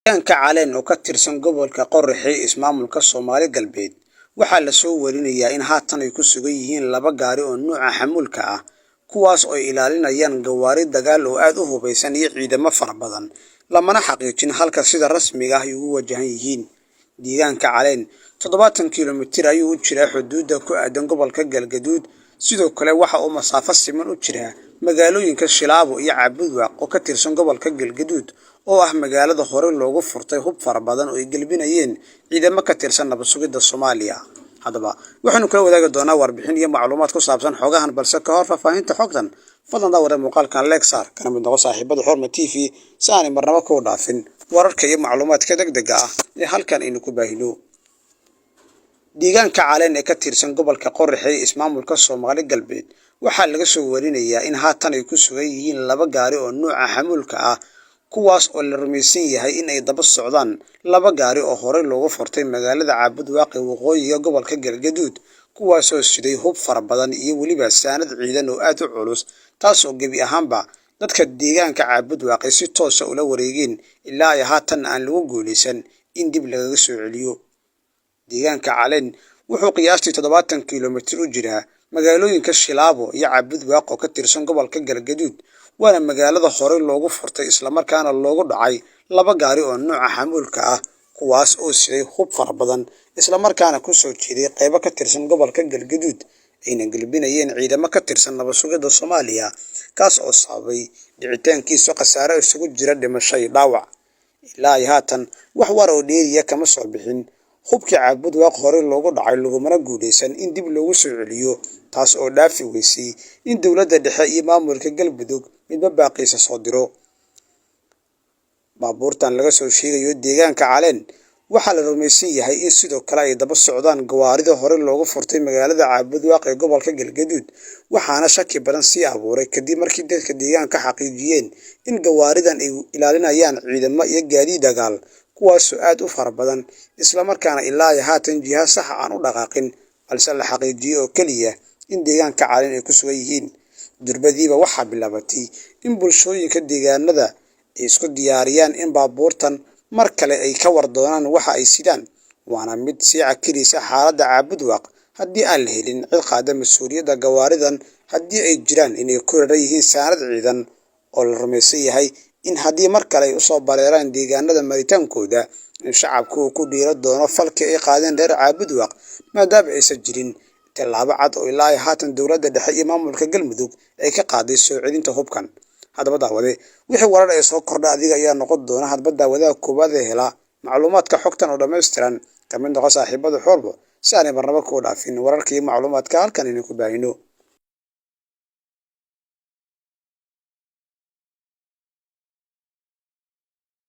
Deegaanka Caleen oo ka tirsan gobolka Qorraxey ismaamulka Soomaali Galbeed waxaa la soo warinayaa in haatan ay ku sugan yihiin laba gaari oo nuuca xamuulka ah, kuwaas oo ay ilaalinayaan gawaari dagaal oo aad u hubeysan iyo ciidamo fara badan, lamana xaqiijin halka sida rasmiga ah ay ugu wajahan yihiin. Deegaanka Caleen 70 kiilomitir ayuu u jiraa xuduudda ku aadan gobolka Galgaduud, sidoo kale waxa uu masaafo siman u jiraa magaalooyinka Shilaabo iyo Cabudwaaq oo ka tirsan gobolka Galgaduud oo ah magaalada hore loogu furtay hub fara badan oo ay gelbinayeen ciidamo ka tirsan nabad sugidda Soomaaliya. Haddaba waxaynu kala wadaagi doonaa warbixin iyo macluumaad ku saabsan xogahan, balse ka hor faahfaahinta xogtan, fadlan daawada muuqaalkan like saar, kana mid noqo saaxiibada Xurma TV si aanay marnaba kuu dhaafin wararka iyo macluumaadka degdega ah ee halkan aynu ku baahino. Deegaanka Caleen ee ka tirsan gobolka Qorraxey ismaamulka Soomaali Galbeed waxaa laga soo warinayaa in haatan ay ku sugan yihiin laba gaari oo nuuca xamuulka ah, kuwaas oo la rumaysan yahay in ay daba socdaan laba gaari oo horey loogu furtay magaalada Cabudwaaq ee waqooyiga gobolka Galgaduud, kuwaasoo siday hub fara badan iyo weliba saanad ciidan oo aad u culus, taas oo gebi ahaanba dadka deegaanka Cabudwaaq ay si toosa ula wareegeen ilaa ay haatan aan lagu guuleysan in dib lagaga soo celiyo. Deegaanka Caleen wuxuu qiyaastii 70 kiilomitir u jiraa magaalooyinka Shilaabo iyo Cabudwaaq oo ka tirsan gobolka Galgaduud, waana magaalada horey loogu furtay islamarkaana loogu dhacay laba gaari oo nuuca xamuulka ah, kuwaas oo siday hub fara badan islamarkaana ku soo jeeday qaybo ka tirsan gobolka Galgaduud, ayna gelbinayeen ciidamo ka tirsan nabad sugidda Soomaaliya, kaas oo sababay dhicitaankiisa khasaare isugu jira dhimasho iyo dhaawac. Ilaa ay haatan wax war oo dheeriya kama soo bixin hubkii Cabudwaaq horey loogu dhacay, lagumana guuleysan in dib loogu soo celiyo, taas oo dhaafi weysay in dowladda dhexe iyo maamulka Galmudug midba baaqiisa soo diro. Baabuurtan laga soo sheegayo deegaanka Caleen waxaa la rumaysan yahay in sidoo kale ay daba socdaan gawaarida hore loogu furtay magaalada Cabudwaaq ee gobolka Galgaduud, waxaana shaki badan sii abuuray kadib markii dadka deegaanka xaqiijiyeen in gawaaridan ay ilaalinayaan ciidamo iyo gaadiid dagaal, kuwaasoo aad u fara badan, islamarkaana ilaa ay haatan jiha sax aan u dhaqaaqin, balse la xaqiijiyey oo keliya in deegaanka Caleen ay ku sugan yihiin. Durbadiiba waxaa bilaabatay in bulshooyinka deegaanada ay isku diyaariyaan in baabuurtan mar kale ay ka war doonaan waxa ay sidaan, waana mid sii cakiraysa xaaladda Cabudwaaq haddii aan la helin cid qaada mas-uuliyadda gawaaridan, haddii ay jiraan inay ku raran yihiin saanad ciidan oo la rumaysan yahay in haddii mar kale ay usoo bareeraan deegaanada maritaankooda in shacabku uu ku dhiiro doono falkii ay qaadeen reer Cabudwaaq, maadaama aysan jirin tallaabo cad oo ilaa ay haatan dowladda dhexe iyo maamulka Galmudug ay ka qaaday soo celinta hubkan. Haddaba daawade, wixii warar ee soo kordha adiga ayaa noqon doona hadba daawadaha koowaad ee hela macluumaadka xogtan oo dhammaystiran. Ka mid noqo saaxiibada Xurmo si aanay marnaba kuu dhaafin wararka iyo macluumaadka halkan idinku baahino.